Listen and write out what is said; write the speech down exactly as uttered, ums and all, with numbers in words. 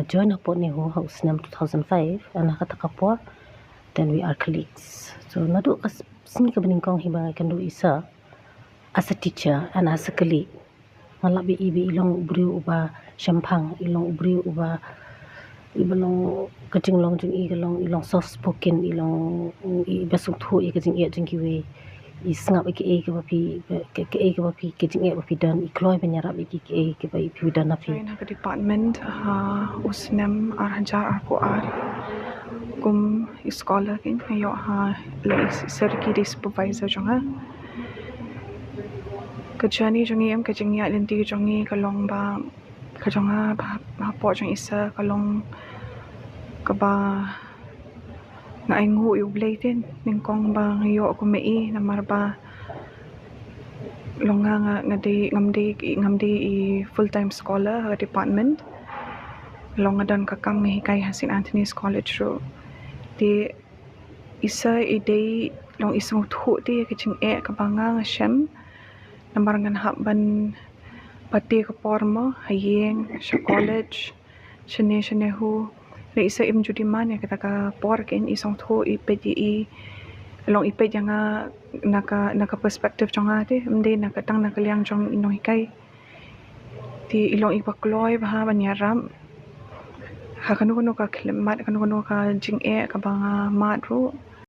Join hapoh NEHU ha u snem two thousand five, and ha kata ka por then we are colleagues. So naduh ka sngi kaba nyngkong hi ba nga ïakynduh ïa i Sir as a teacher and as a colleague, nga lap ïa i ba i long u briew uba shemphang, i long u briew uba, iba long, ka jinglong jong i ka long, i long soft spoken, i long, iba sngewthuh ïa ka jingeh jong kiwei. I sngap ïa kaei kaba phi, ka, kaei kaba phi, ka jingeh ba phi don, i kloi ban ïarap ïa ki, kaei kaba phi don na phi. Join ha ka department ha u snem ar hajar arphew ar kum i scholar, kein nga ïoh ha, la i Sir ki dei supervisor jong nga. Ka journey jong ngi, em, ka jingïaid lynti jong ngi ka long ba, ka jong nga ba, ba hapoh jong i Sir ka long kaba nga ainguh ïa U Blei te nyngkong ba nga ïoh kum i, namar ba long nga, nga, nga dei, ngam dei, ngam dei i full time scholar ha ka department. Long nga don ka kam nga hikai ha Saint Anthony's College ruh. Te i Sir i dei, long i sngewthuh te ïa ka jingeh kaba nga, nga shem. Namar ngan hap ban pate ka por mo ha ïing, sha college, shane shane, hu. Lei i Sir im ju demand ïa kata ka por, kein i sngewthuh, i peit ïa i, long i peit ïa nga na ka, na ka perspective jong nga te, ym dei na ka, tang na ka liang jong i nonghikai. Te i long iba kloi bha ban ïarap ha kano kano ka khyllipmat, kano kano ka jingeh kaba nga mad ruh.